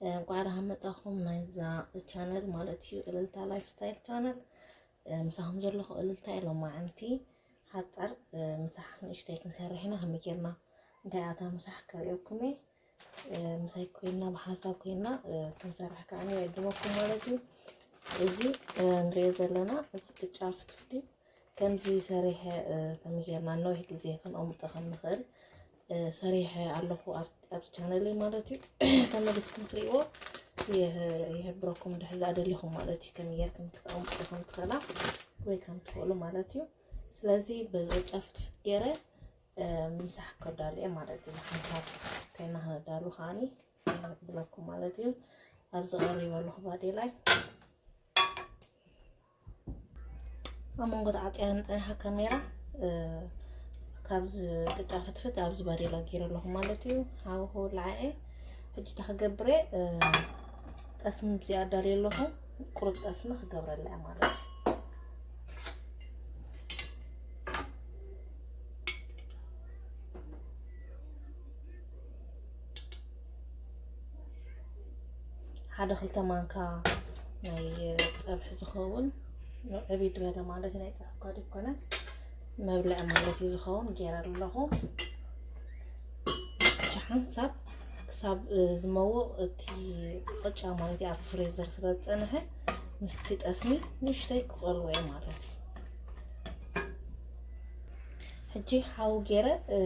እንቋዕ ደሓን መጻኹም ናይዛ ቻነል ማለት እዩ፣ እልልታ ላይፍ ስታይል ቻነል። ምሳኹም ዘለኹ እልልታ እየ። ሎማዓንቲ ሓጻር ምሳሕ ንእሽተይ ክንሰርሕ ኢና። ከመይ ጌርና እንታይ ኣታ ምሳሕ ከርእየኩም እየ። ምሳይ ኮይና ብሓንሳብ ኮይና ክንሰርሕ ከኣ እየ ዕድመኩም ማለት እዩ። እዚ ንሪኦ ዘለና እዚ ቅጫ ፍትፍቲ ከምዚ ሰሪሐ፣ እ፣ ከመይ ጌርና ነዊሕ ግዜ ከነቐምጦ ከም ንኽእል፣ እ፣ ሰሪሐ ኣለኹ ኣብ፣ ኣብዚ ቻነለይ ማለት እዩ። ተመሊስኩም ትርእይዎ ይህ-፣ ይሕብረኩም ድሕር ደኣ ደሊኹም ማለት እዩ። ከመይ ጌርኩም ክትቐምጡ ከም ትኽእላ ወይ ከም ትኽእሉ ማለት እዩ። ስለዚ በዚ ቅጫ ፍትፍት ገይረ፣ እ፣ ምሳሕ ከዳሉ እየ ማለት እዩ። ሓንሳብ ከይና ከዳሉ ከዓኒ ብለኩም ማለት እዩ። ኣብዚ ቀሪበ ኣለኹ ባዴላይ። ኣብ መንጎ ተዓጽያ ንጸኒሓ ካሜራ፣ እ፣ ካብዚ ቅጫ ፍትፍት ኣብዚ ባዴላ ገይረ ኣለኹ ማለት እዩ። ሃውሁ ላዕኤ ሕጂ እንታይ ክገብር እየ፣ እ፣ ጠስሚ ብዚኣ ኣዳልየ ኣለኹ። ቁሩብ ጠስሚ ክገብረላ እየ ማለት እዩ። ሓደ ክልተ ማንካ ናይ ጸብሒ ዝኸውን ዕብድ በለ ማለት እዩ። ናይ ጸብሒ እኳ ዘይኮነ መብልዒ ማለት እዩ ዝኸውን ገይረ ኣለኹ። ሓንሳብ ክሳብ፣ እ፣ ዝመውቕ እቲ ቅጫ ማለት እዩ ኣብ ፍሬዘር ስለ ዝጸንሐ ምስቲ ጠስሚ ንእሽተይ ክቐልዎ እየ ማለት እዩ። ሕጂ ሓዊ ገይረ፣ እ፣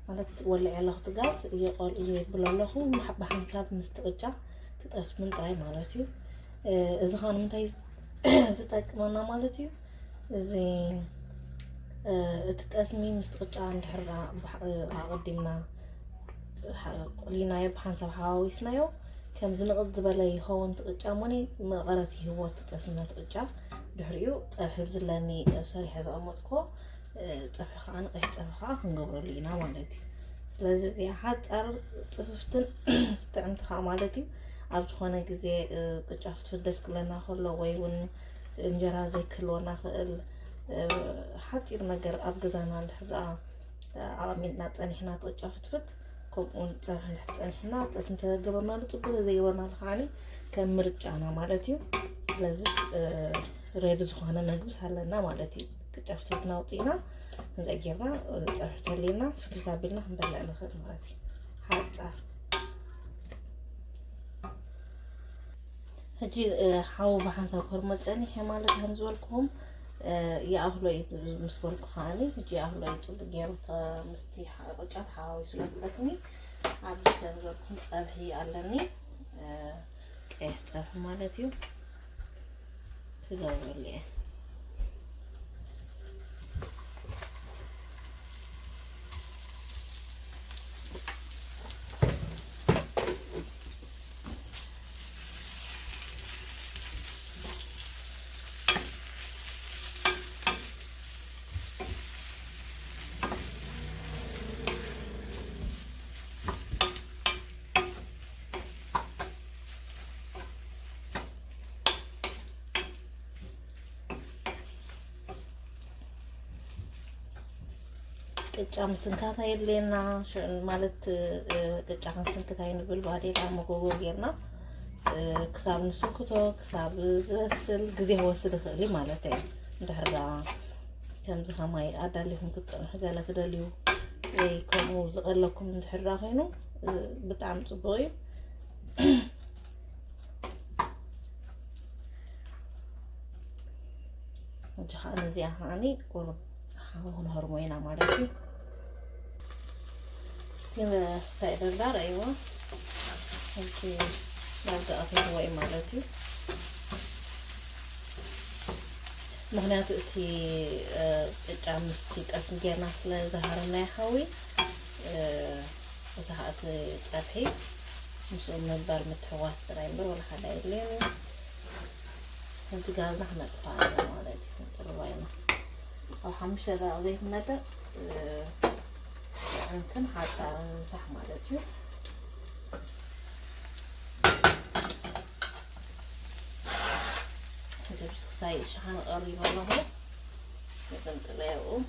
ማለት ወልዐ ኣለኹ እቲ ጋዝ፣ እየቐል-፣ እየብሎ ኣለኹ። ብሓ-፣ ብሓንሳብ ምስቲ ቅጫ ትጠስምን ጥራይ ማለት እዩ። እ፣ እዚ ኸኣ ንምንታይ ዝ-፣ ዝጠቅመና ማለት እዩ? እዚ፣ እ፣ እቲ ጠስሚ ምስቲ ቅጫ እንድሕር ደኣ ብሓ-፣ እ፣ ኣቐዲምና ሓ-፣ ቆሊናዮ ብሓንሳብ ሓዋዊስናዮ፣ ከምዚ ንቕጽ ዝበለ ይኸውን እቲ ቅጫ እሞኒ መቐረት ይህቦ እቲ ጠስሚ ነቲ ቅጫ። ድሕሪኡ ጸብሒ ብዝለኒ ሰሪሐ ዘቐመጥኩዎ፣ እ፣ ጸብሒ ከኣ ንቐይሕ ጸብሒ ከኣ ክንገብረሉ ኢና ማለት እዩ። ስለዚ እዚኣ ሓጻር ጽፍፍትን ጥዕምቲ ከኣ ማለት እዩ። ኣብ ዝኾነ ግዜ፣ እ፣ ቅጫ ፍትፍት ደስ ክብለና ከሎ ወይ እውን እንጀራ ዘይክህልወና ክእል፣ እ፣ ሓጺር ነገር ኣብ ገዛና እንድሕር ደኣ ኣቐሚጥና ጸኒሕና እቲ ቅጫ ፍትፍት፣ ከምኡ እውን ጸብሒ እንድሕር ጸኒሕና፣ ጠስሚ እንተዘይገበርናሉ ጽቡቕ፣ ዘይገበርናሉ ከዓኒ ከም ምርጫና ማለት እዩ። ስለዚ፣ እ፣ ሬዲ ዝኾነ መግብስ ኣለና ማለት እዩ። ቅጫ ፍትፍትና ኣውጺእና፣ እንታይ ጌርና፣ እ፣ ጸብሒ ተልዩና፣ ፍትፍት ኣቢልና ክንበልዕ ንኽእል ማለት እዩ። ሓጻር። ሕጂ፣ እ፣ ሓዊ ብሓንሳብ ከርሞ ጸኒሐ ማለት ከም ዝበልኩኹም፣ እ፣ ይኣኽሎ እዩ ምስ በልኩ ከዓኒ፣ ሕጂ ይኣኽሎ እዩ ጽቡቅ ገይሩ ተ-፣ ምስቲ ሓ-፣ ቅጫ ተሓዋዊሱ ስለ ዝጠስኒ፣ ኣብዚ ከም ዝበልኩኹም ጸብሒ ኣለኒ፣ እ፣ ቀይሕ ጸብሒ ማለት እዩ። ክገብረሉ እየ። ቅጫ ምስንካት ኣየድልየና፣ ሽ-፣ ማለት፣ እ፣ ቅጫ ክንስንክት ኣይንብል፣ ባዴላ መጎጎ ጌርና፣ እ፣ ክሳብ ንስንክቶ፣ ክሳብ ዝበስል ግዜ ክወስድ ይኽእል እዩ ማለት እዩ። እንድሕር ደኣ ከምዚ ከማይ ኣዳሊኹም ክትጸንሑ ገለ ትደልዩ ወይ ከምኡ ዝቐለኩም እንድሕር ደኣ ኮይኑ፣ እ፣ ብጣዕሚ ጽቡቕ እዩ። ሕጂ ኸዓ ነዚኣ ኸዓኒ ቁሩብ ሓዊ ክንህርሞ ኢና ማለት እዩ። እስቲ ክስታይ ደርዳር፣ ኣይዋ። ሕጂ ናብ ገኣ ክህርሞ እዩ ማለት እዩ። ምኽንያቱ እቲ፣ እ፣ ቅጫ ምስቲ ጠስሚ ጌርና ስለ ዝሃረምናዮ ሓዊ፣ እ፣ እቲ ኸዓ እቲ ጸብሒ ምስኡ ምባል ምትሕዋስ ጥራይ እምበር ወላ ሓደ ኣየድልዮን እዩ። ሕጂ ጋዝና ክነጥፍኣ ኣለና ማለት እዩ። ክንጥርባ ኢና። ኣብ ሓሙሽተ ደቂቕ ዘይትመልእ፣ እ፣ ጥዕምትን ሓጻርን ምሳሕ ማለት እዩ። ሕጂ ክስታይ ሸሓነ ቀሪበ ኣለኹ። ይቕንጥለዮ ኣብኡ።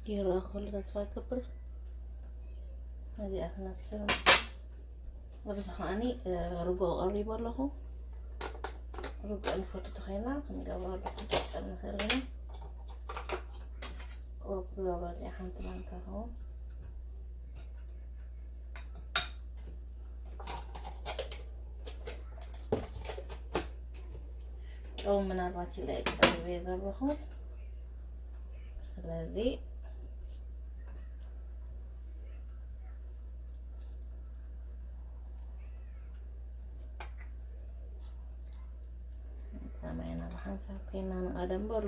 ይረኣ ኩሉ ተስፋ ይገብር። እዚኣ ትመስል። ኣብዚ ከዓኒ ርጎ ቀሪቡ ኣለኹ። ርጎ ንፈቱ ተኸይና ክንገብረሉ ክንጥቀም ንኽእል ኢና። ቁሩብ ክገብረሉ እየ ሓንቲ ማንካ ኸውን። ጨው ምናልባት ኢለ ቀሪበ ዘለኹ። ስለዚ ከማይና ብሓንሳብ ኮይና ንቐደም በሉ።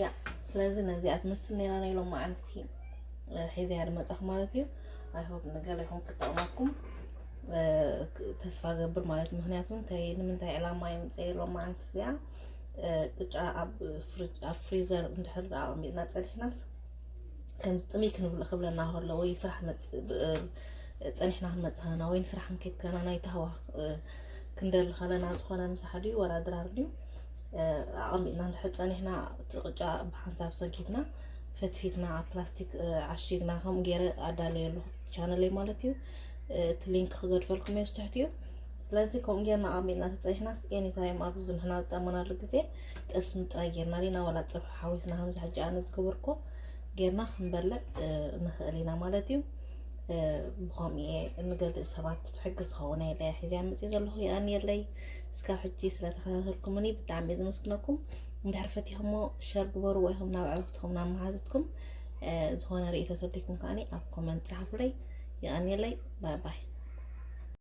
ያ ስለዚ ነዚኣ ትመስል ነይራ ናይ ሎማዓንቲ ሒዘያ ድመጻኹ ማለት እዩ። ኣይሆፕ ንገለ ይኹን ክጠቕመኩም ተስፋ ገብር ማለት እዩ። ምክንያቱ እንታይ ንምንታይ ዕላማ የምፅእ ሎማዓንቲ እዚኣ ቅጫ ኣብ ፍሪዘር እንድሕር ኣቐሚጥና ፀኒሕናስ ከምዚ ጥምይ ክንብል ክብለና ከሎ ወይ ስራሕ ጸኒሕና ክንመፅእ ከለና ወይ ንስራሕ ክንከይድ ከለና ናይቲ ሃዋ ክንደሊ ከለና ዝኾነ ምሳሕ ድዩ ወላ ድራር ድዩ ኣቐሚጥና እንድሕር ፀኒሕና እቲ ቅጫ ብሓንሳብ ሰንኪትና ፈትፊትና ኣብ ፕላስቲክ ዓሺግና ከምኡ ገይረ ኣዳለየ ኣለኹ ቻነለይ ማለት እዩ። እቲ ሊንክ ክገድፈልኩም እየ ብስሕት እዩ። ስለዚ ከምኡ ጌርና ኣቐሚጥና ተፀኒሕና ኤኒታይም ኣብዚ ንሕና ዝጠመናሉ ግዜ ጠስሚ ጥራይ ጌርና ዲና ዋላ ፀብሒ ሓዊስና ከምዚ ሕጂ ኣነ ዝገበርኮ ጌርና ክንበልዕ ንኽእል ኢና ማለት እዩ። ብኸምኡ እየ ንገድእ ሰባት ትሕግዝ ትኸውን እየ ኢለ ሒዘያ መፅእ ዘለኹ። የቐንየለይ እስካብ ሕጂ ስለተኸታተልኩምኒ ብጣዕሚ እየ ዘመስግነኩም። እንድሕር ፈቲኹሞ ሸር ግበርዎ ኢኹም ናብ ኣዕሩኽትኩም ናብ መሓዙትኩም። ዝኾነ ርእይቶ ተልይኩም ከዓኒ ኣብ ኮመንት ጸሓፉለይ። የቐንየለይ። ባይ ባይ።